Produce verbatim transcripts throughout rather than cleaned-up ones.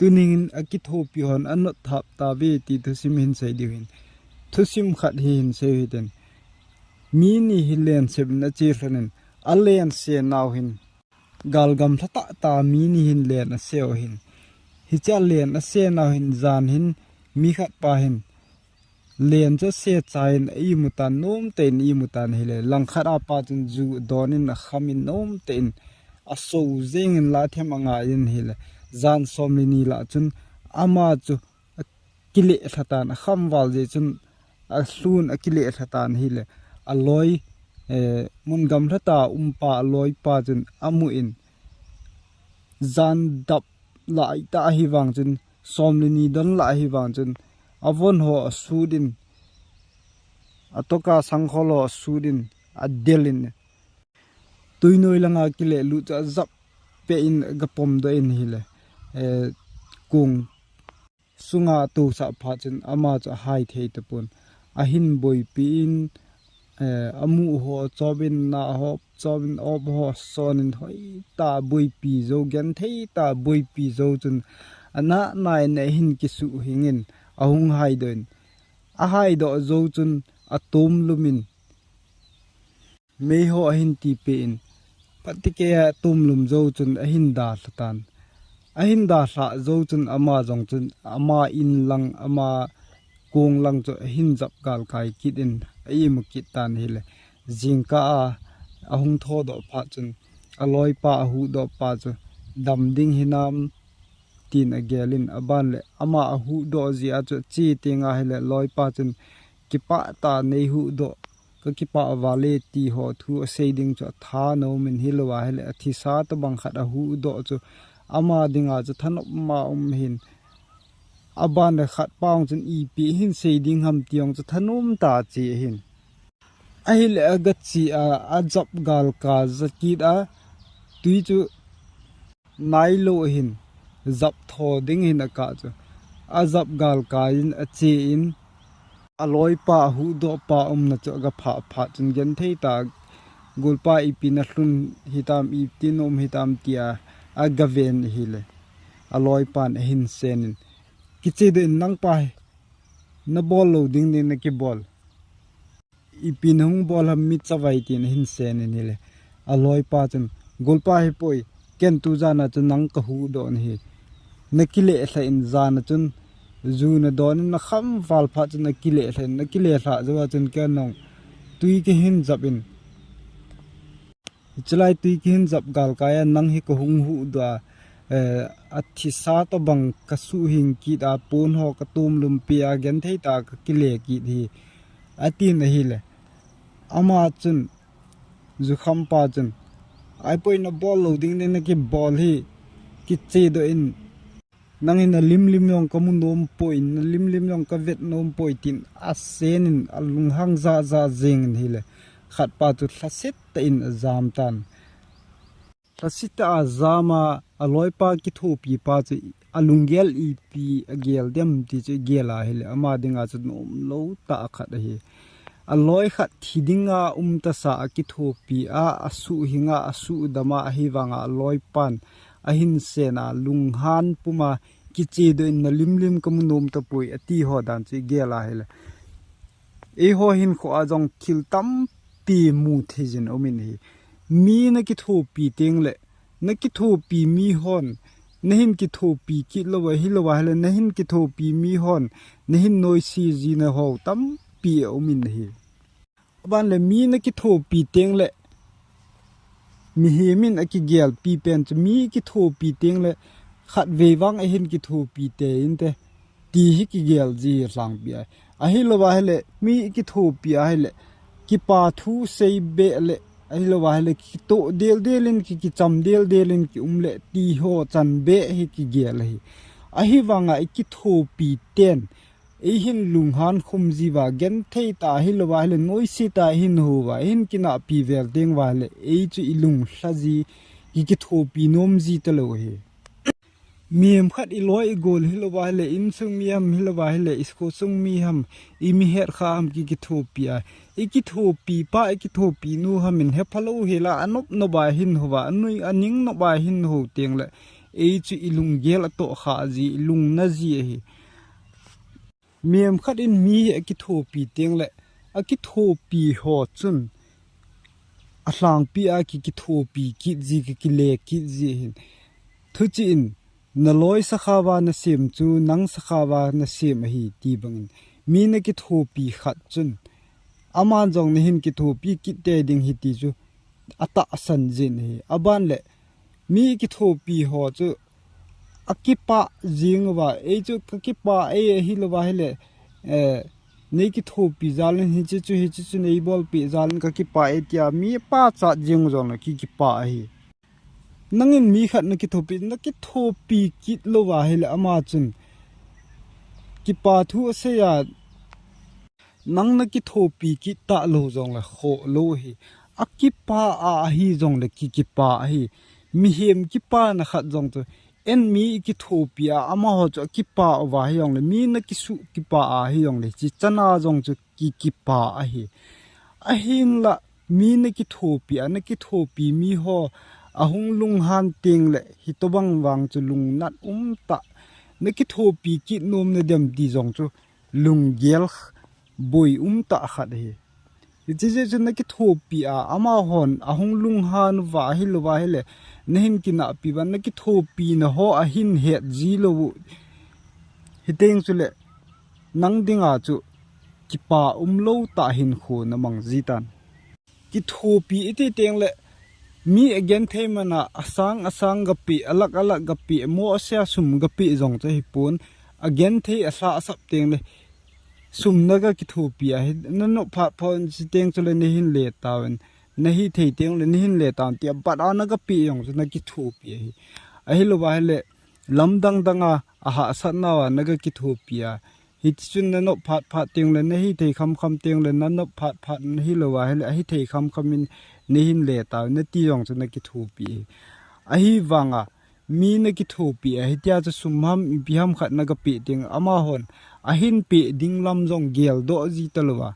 Tunin akithopi hon anot thap tave ti thusim hin sei diu hin. Thusim khat hi hin sei u hite. Mi ni hi len sep in ache lhon in, alen se nau hin, gal gamlha tah tah mi ni hin len ase u hin. Hiche alen ase nau hin jan hin mi khat pa hin len chu ase chai in a imu tan, nom tah in a imu tan ahile, langkhat a pa chun ju adon in akham in nom tah in aso jeng in la them angai in ahile, jan som le ni lah chun ama chu akile lha tan, akham val jeh chun alhun akile lha tan ahile, aloi, eh, mun gamlha tah a um pa, aloi pa chun amu in, jan dap lai tah ahi vang chun, som le ni don lah ahi vang chun, avon ho asut in, atoka sangkhol ho asut in, adel in, tui noi langa kile lut chu ajap peh in aga pom doh in ahile, eh, kong sunga atousah phat chun ama chu ahai thei tapon. Ahin boipi in, eh, amu ho chop in, na ho chop in, op ho son in, hoitah boipi jou, genthei tah boipi jou chun, ana nai in ahin kisuhing in, ahung hai doh in, ahai doh jou chun atom lum in, mei ho ahin tipeh in, phatecha atom lum jou chun ahin dalha tan. Ahin dalha jou chun ama jong chun ama in lang, ama kong lang chu ahin jap galkai kit in a imu kit tan ahile. Jingkah a ahung thodoh phat chun aloipa ahuhdoh pa chu dam ding hinam tin agel in, aban le ama ahuhdoh jeh a chu ache teng ahile loipa chun kipah tah in nei huhdoh, ka kipah val e ti ho thu asei ding chu atha nom in, hilou ahile athisa tobang khat ahuhdoh chu ama dinga chu thanop ma um hin. Aban le khat pa jong chun ipi hin sei ding ham ti jong chu thanom tah a che ahin. Ahile aga che a, ajap galkai ja kit a, tui chu nailou ahin, jap tho ding hin akah chu. Ajap galkai in ache in, aloipa ahuhdoh pa umna chu aga phah phat chun genthei tah a, golpa ipi na lhun hitam, iti na um hitam tia aga ven ahile, aloipan ahin sen in, kiche doh in, nangpa hi nabol lou ding ding nakibol. Ipi nahung bol ham, mi chavai, tin ahin sen in ahile, aloipa chun, golpa, hipoi, ken tu jan a chun nang kahuhdoh nahi. Nakile lhah in jan a chun, ju nadon in nakham val phat chun nakile lhah in, nakile lhah jou a chun ken jong tui kahin jap in, hichelai tui kahin jap galkai a nang hi kahung huhdoh a, eh, athisa tobang kasuhing kit a, pon ho katom lum peh a, genthei tah a kakile kit hi, atin ahile. Ama chun, jukhampa chun, ahipoi, nabol lou ding ding nakibol hi, kiche doh in, nang hi nalim lim jong kamu nom poi, nalim lim jong kavet nom poi, tin asen in, alunghang ja ja jeng in ahile, khat pa chu lhaset tah in ajam tan. Lhaset tah a ajam a, aloipa kithopi pa chu alunggel ipi agel dem ti chu igel a ahile, ama dinga chu nomlou tah khat ahi. Aloi khat thi dinga um tasa a kithopi a, asuhhing a, asuhdam a, ahivang a aloipan ahin sen a, lunghan pum a, kiche doh in, nalim lim kamu nom tapoi, ati ho dan chu igel a ahile, eiho hinkho a jong thil tampi mu thei jin um in ahi. Mi nakithopi teng le, nakithopi mi hon nahin kithopi kit lou ahilou ahile, nahin kithopi mi hon nahin noise jina ho tampi aum in ahi. Aban le, mi nakithopi teng le, mihem in akigelpi pen chu, mi kithopi teng le, khatvei vang ahin kithopi tei inte, ti hi kigel ji hi alhangpi ahi. Ahilou ahile, mi kithopi ahile, kipa thu sei beh le, ahilou ahile, kitoh del del in, ki, kicham del del in kium le, ti ho chan beh hi kigel ahi. Ahivang a ikithopi ten, eihin lunghan khum ji uva, genthei tah a hilou ahile, noise tah a ihin hou uva, ihin kinahpi vel teng uva ahile, ei chu ilunglha ji, ki, kithopi nom ji talou ahi. Mihem khat iloi igol hilou ahile, insung mi ham hilou ahile, school sung mi ham, imi het kha ham ki, kithopi a. Ikithopi pa, ikithopi nu ham in hephalou hel a, anop nop a ihin hou uva, anui, aning nop a ihin hou teng le, Ei chu i lunggel atoh kha ji, i lungna ji ahi. Mihem khat in mi hi akithopi teng le, akithopi ho chun alhangpi a ki, kithopi kit ji, ki, kile kit ji ahin. Thuchi in, na loi sakhao va nasem chu, nang sakhao va nasem ahi ti bangin, mi nakithopi khat chun, aman jong nahin kithopi kit tei ding ahi ti chu atahsan jin ahi. Aban le, mi kithopi ho chu akipah jing uva, ei chu kakipah e, ahilouva ahile, eh, nei kithopi jal in hiche chu, hiche chu nei bolpeh jal in kakipah e tia mi pachat jing u jong le ki, kipah ahi. Nangin mi khat nakithopi, nakithopi kit louva ahile ama chun kipah thu asei a, nang nakithopi kit talou jong le khoh lou ahi. Akipah a ahi jong le ki, kipah ahi. Mihem kipana khat jong chu, en mi i kithopi a, amaho chu akipah uva ahi jong le, mi nakisuh kipah a ahi jong le, hiche chana jong chu ki, kipah ahi. Ahinla, mi nakithopi a, nakithopi mi ho ahung lunghan teng le, hitobang vang chu lungnat umtah, nakithopi kit nom nadem ti jong chu lunggel boi umtah khat ahi. Hiche jeh chun nakithopi a, amahon ahung lunghan uva ahilouva ahile, nahin kinahpi uva, nakithopina ho ahin het ji lou u hiteng chule, nang dinga chu kipah umlou tah hinkho namang ji tan. Kithopi iti teng le, mi agenthei mana asang asang gapeh, alakh alakh gapeh, mo asia sum gapeh jong chu hipon, agenthei alhah asap teng le, sum naga kithopi ahi, nanop phat phat in chuteng chule nahin le tauvin, nahithei teng le nahin le tauvin tia, bat a nagapeh jong chu nakithopi ahi. Ahilouva ahile, lamdang dang a, ahahsatnauva naga kithopi a, hiti chun nanop phat phat teng le, nahithei kham kham teng le, nanop phat phat, ahilouva ahile, ahithei kham kham in nahin le tauvin nati jong chu nakithopi ahi. Ahivanga, mi nakithopi a, hitia chu sum ham, ipi ham khat nagapeh teng, amahon ahin peh ding lam jong geldoh ji talouva,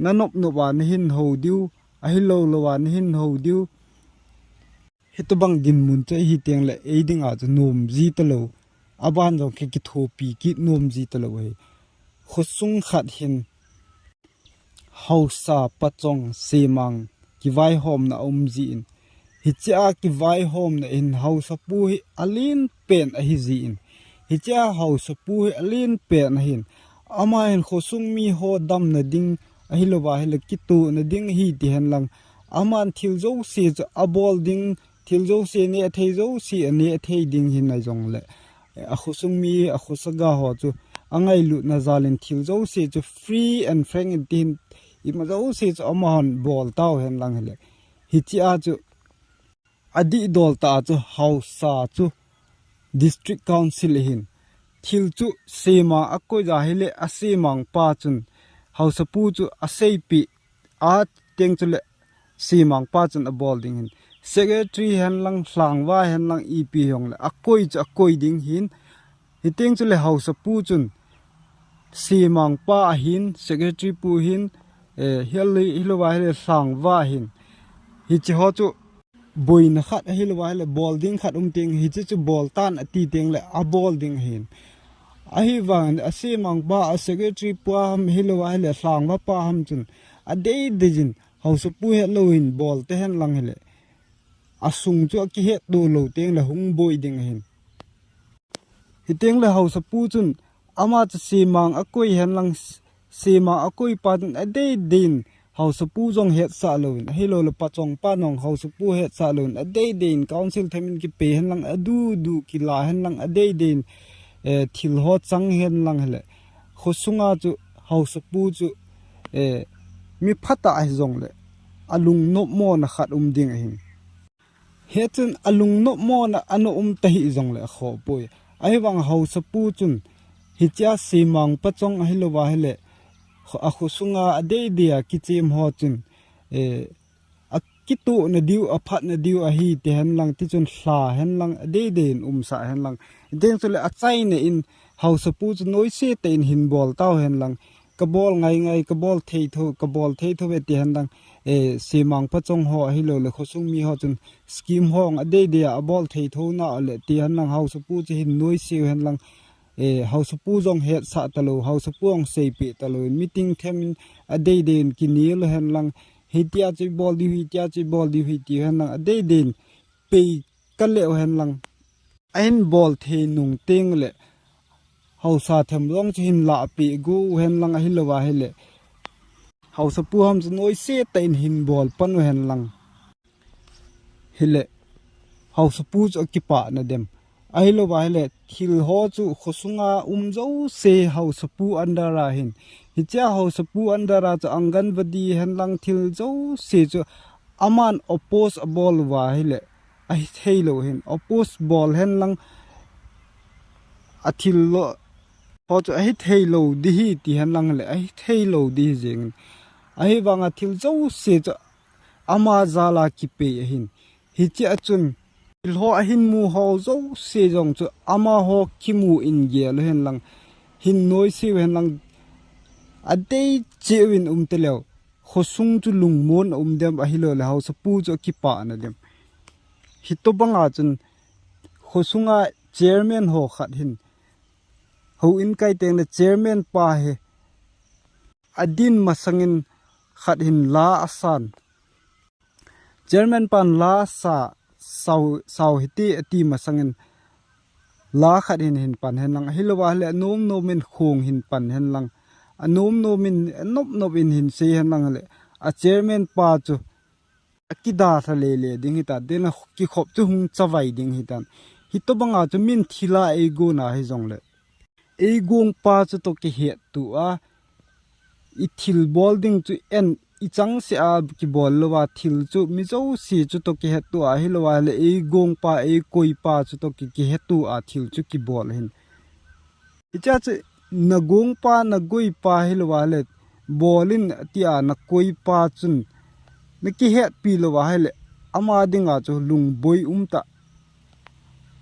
nanop nop a nahin hou diu, ahilou louva nahin hou diu. Hitobang dinmun chu ahi teng le, ei dinga chu nom ji talou. Aban jong ki, kithopi kit nom ji talou ahi. Khosung khat hin haosa, pachong, semang kivaihomna aum jin, hichea kivaihomna in haosapu hi alen pen ahi jin, hichea haosapu hi alen pen ahin, ama hin khosung miho damna ding, ahilouva ahile kitohna ding ahi ti henlang, aman thil jouse chu abol ding, thil jouse, nehthei jouse anehthei ding hina jongle, akhosung mi, akhosaga ho chu angailutna jal in thil jouse chu free and frank in tin, ima jouse chu amahon bol tau henlang hile, hichea chu adihdol tah a chu haosa chu District Council ahin, thil chu semang akoi a hile, asemang pa chun haosapu chu aseipeh a teng chule semang pa chun abol ding ahin, secretary henlang, lhangva henlang, ipi hijongle akoi chu akoi ding ahin, hiteng chule haosapu chun semang pa ahin, secretary pu ahin, eh, hilou, hilouva ahile lhangva ahin, hiche ho chu boina khat ahilouva ahile bol ding khat um teng, hiche chu bol tan ati teng le abol ding ahin. Ahivangin asemang pa, asecretary pa ham, hilouva ahile lhangva pa ham chun adeidei jin, haosapu hetlou hin bol tahen lang hile, asung chu akihetdoh lou teng le hung boi ding ahin. Hiteng le haosapu chun ama chu semang akoi henlang, semang akoi pa chun adeidei in haosapu jong hetsah louvin, ahilouleh pachong pa jong haosapu hetsah louvin, adeidei in council themin kipei henlang, adudu kila henlang, adeidei in, eh, thil ho chang henlang hile, khosunga chu haosapu chu, eh, mi phatah hijongle alungnopmona khat um ding ahin. Hichun alungnopmona ana um tahih jongle akhohpoi. Ahivang haosapu chun hichea semang pachong ahilouva ahile, kho-, akhosunga adeidei a kichem ho chun, eh, akitohna diu, aphatna diu ahi ti henlang, tichun lha henlang, adeidei in umsah henlang. Hiteng chule achaina in haosapu chu noise tah in hin bol tau henlang. kabol ngai ngai, kabol thei tho, kabol thei tho ve ti hen lang, eh, semang pachong ho ahilou le khosung mi ho chun scheme ho adei dei a abol thei tho na le ti hen lang, haosapu chu hin noise u hen lang, eh, haosapu jong hetsah talou, haosapu jong seipeh talou, meeting them in adei dei in kinel u hen lang, hitia chu ibol diu, hitia chu ibol diu hi ti hen lang, adei dei in pei kale u hen lang. Ahin bol thei nung teng le haosa them jong chu hin lahpeh go u hen lang, ahilou ahile haosapu ham chu noise tah in hin bol pan u hen lang. Hile haosapu chu akipah na dem. Ahilou ahile thil ho chu khosunga um jouse haosapu under a hin. Hichea haosapu under a chu Anganwadi hen lang thil jouse chu aman oppose abol uva ahile ahi thei lou hin. Oppose bol hen lang athil lo ho chu ahi thei lou di hi ti hen lang le ahi thei lou di hi jeng in. Ahivanga thil jouse chu ama jal a kipei ahin. Hichea chun thil ho ahin mu ho jouse jong chu amaho kimu in gel u hen lang, hin noise u hen lang, adei cheh u in um te leu, khosung chu lungmon a um dem ahilou le haosapu chu akipah na dem. Hitobanga chun khosunga chairman ho khat hin, houin kai teng le chairman pa hi adin masangin khat hin la asan. Chairman pan la sa, sao, sao hiti ati masangin la khat hin hin pan hen lang, ahilou ahile anom nom in khong hin pan hen lang, anom nom in, anop nop in hin sei hen lang le, a chairman pa chu akida tha lele ding hita, den a kikhop chu hung chavai ding hitan. Hitobanga chu min thil a eigon a hijong le, eigong pa chu toh kihetto a, ithil bol ding chu en, ichang seh a kibol louva thil chu mi jouse chu toh kihetto a, ahilou ahile eigong pa, eikoi pa chu toh ki, kihetto a thil chu kibol hin. Hichea chu nagong pa, nagoi pa hilou ahile bol in tia nakoi pa chun nakihetpi lou ahile ama dinga chu lungboi um tah,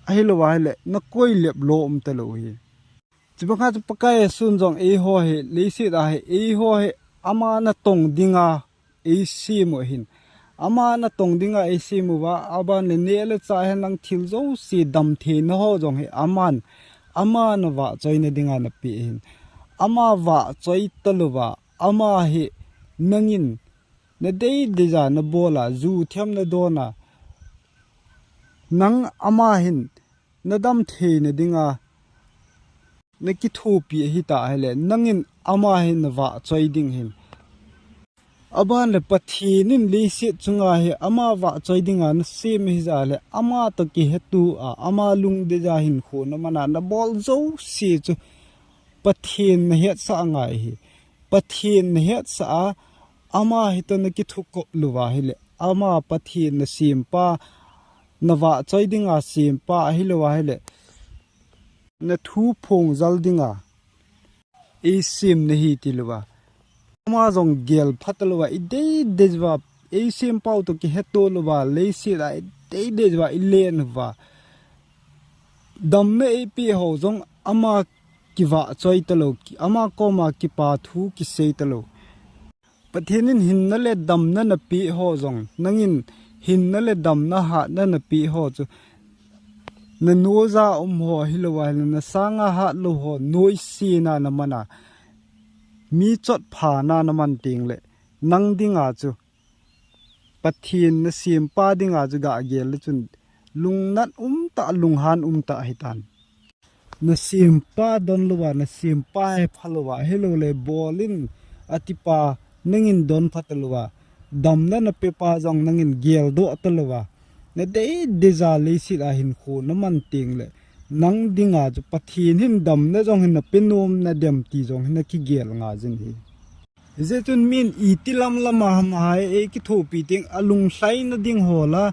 ahilou ahile nakoi lep lou um talou hi. Chubang a chu Pakai Jesun jong eiho hi leiset a hi, eiho hi ama natong dinga eisem u ahin. Ama natong dinga eisem uva, aban le neh le chah hen lang thil jouse damtheina ho jong hi aman, ama navahchoina dinga napeh ahin. Ama vahchoi talouva, ama hi nangin nadei deija nabol a, ju them nadon a, nang ama hin nadamtheina dinga nakithopi ahitah ahile, nangin ama hi navahchoi ding ahin. Aban le Pathen in leiset chunga hi ama vahchoi dinga nasem ahijeh le, ama toh kihetto a, ama lungdeija hinkho naman a, nabol jouse chu Pathen nahetsah angai ahi. Pathen nahetsah a, ama hitoh nakithukop louva ahile, ama Pathen nasempa, navahchoi dinga sempa ahilou ahile, nathu phongjal dinga eisem nahi tilouva, ama jong gel phatalouva, idei deijuva, eisempau toh kihetto louva, leiset a idei deijuva ilen uva, damna eipeh ho jong ama kivahchoi talou, ama koma kipa thu kisei talou. Pathen in hinna le damna napeh ho jong, nangin hinna le damna hatna napeh ho chu, nanoija um ho ahilou ahile, nasanga hatlou ho noisena naman a, mi chotphana naman tengle, nang dinga chu, Pathen nasempa dinga chu gagel le chun, lungnat umtah, lunghan umtah ahitan. Nasempa donlouva, nasempa hephalouva, ahiloule bol in atipa nangin donphatalouva, damna napepa jong nangin geldoh talouva, nadei deija leiset a hinkho naman tengle, nang dinga chu Pathen hin damna jong hin napenom nadem ti jong hin nakigel ngaijin ahi. Hijeh chun min iti lamlam a ham ahai, eikithopi teng alunglhaina ding ho la,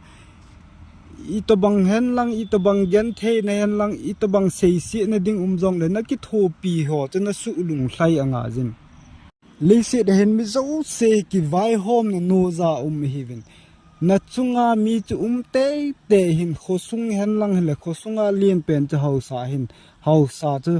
itobang henlang, itobang gentheina henlang, itobang seisetna ding um jongle nakithopi ho chu nasuh lunglhai angaijin. Leiset a hin mi jouse kivaihomna noija um ihiuvin. Nachunga mi chu um teitei hin, khosung henlang hile khosunga lenpen chu haosa hin, haosa chu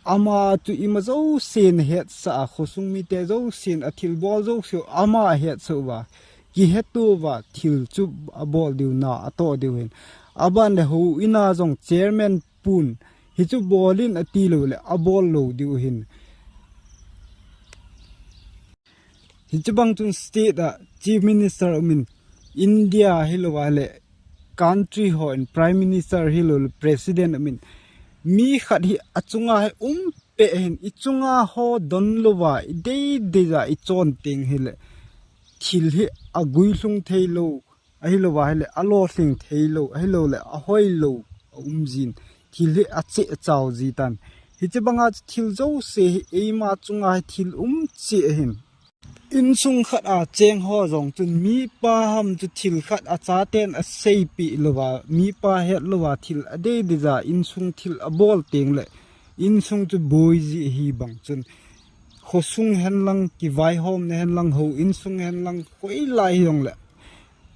Ama chu ima jousen ahetsah a, khosung mite jousen athilbol jouse ama ahetsah uva, kihetouva thil chu abol diu na atoh diu ahin. Aban le houin a jong chairman pun hichu bol in ati lou le abol lou diu ahin. Hichu bang chun state a Chief Minister umin, India hilou a le country hon Prime Minister hilou le President umin, mi khat hi achunga hi um peh ahin, ichunga ho don louva ideidei a ichon teng hile thil hi aguilhung theilou, ahilouva hile alolhing theilou, ahilou le ahoilou aum jin, thil hi ache achao jitan. Hiche banga chu thil jouse hi eima chunga hi thil um cheh ahin. Insung khat a cheng ho jong chun mipa ham chu thil khat achaten aseipeh louva, mipa het louva thil adeidei a insung thil abol teng le insung chu boi ji ahi bang chun, khosung henlang, kivaihomna henlang, houin sung henlang, hoilai hijongle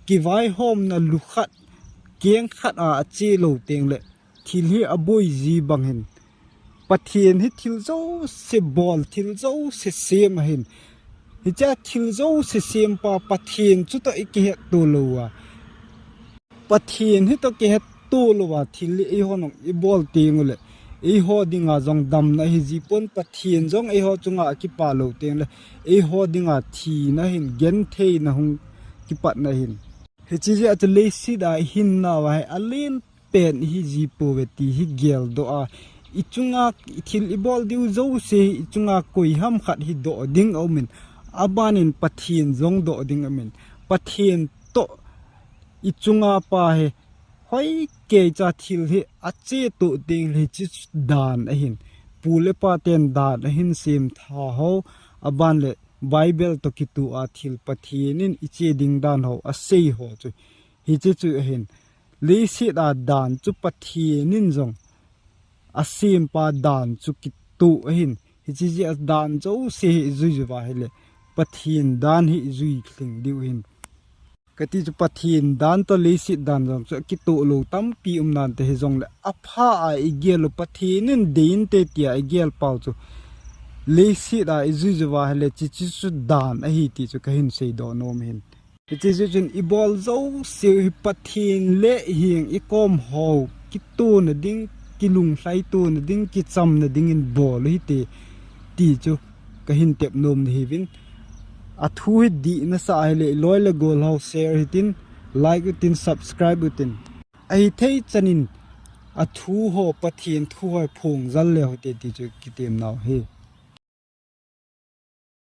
kivaihomna lu khat, keng khat a ache lou teng le thil hi aboi ji bang hin. Pathen hi thil jouse bol, thil jouse sem ahin. Hichea thil jouse sempa Pathen chutoh ikihetto louva, Pathen hitoh kihetto louva thil hi eiho nung ibol teng ule, eiho dinga jong damna ahi jipon, Pathen jong eiho chunga akipah lou teng le eiho dinga thina ahin, gentheina hung kipatna ahin. Hiche jeh a chu leiset a ihinnauva hi alen pen ihi jipouve ti hi geldoh a, ichunga thil ibol diu jouse hi ichunga koiham khat hi doh ding aumin, abanin Pathen jong doh ding aumin, Pathen toh ichunga pa hi hoikeicha thil hi ache toh teng le hiche chu dan ahin. Pu le pa ten dan ahin sem tha ho, aban le Bible toh kitoh a thil Pathen in iche ding dan ho asei ho chu. Hiche chu ahin. Leiset a dan chu Pathen in jong asempa dan chu kitoh ahin. Hiche jeh a dan jouse hi ijui juiva hile Pathen dan hi ijui lhing diu ahin. Kati chu Pathen dan toh leiset dan jong chu akitoh lou tampi um nante hijongle apha a igel u Pathen in dei inte tia igel pau chu leiset a ijui juiva hile hiche chu dan ahi ti chu kahin seidoh nom ahin. Hiche jeh chun ibol jouse hi Pathen le heng ikom ho kitona ding, kilunglhaitona ding, kichamna dingin bol u hite ti chu kahin tep nom nahiuvin. Athu hi dih nasah hile iloi le gol ho share hitin, like utin, subscribe utin. Ahithei chanin athu ho, Pathen thu ho phongjal le uhite ti chu kitem nau ahi.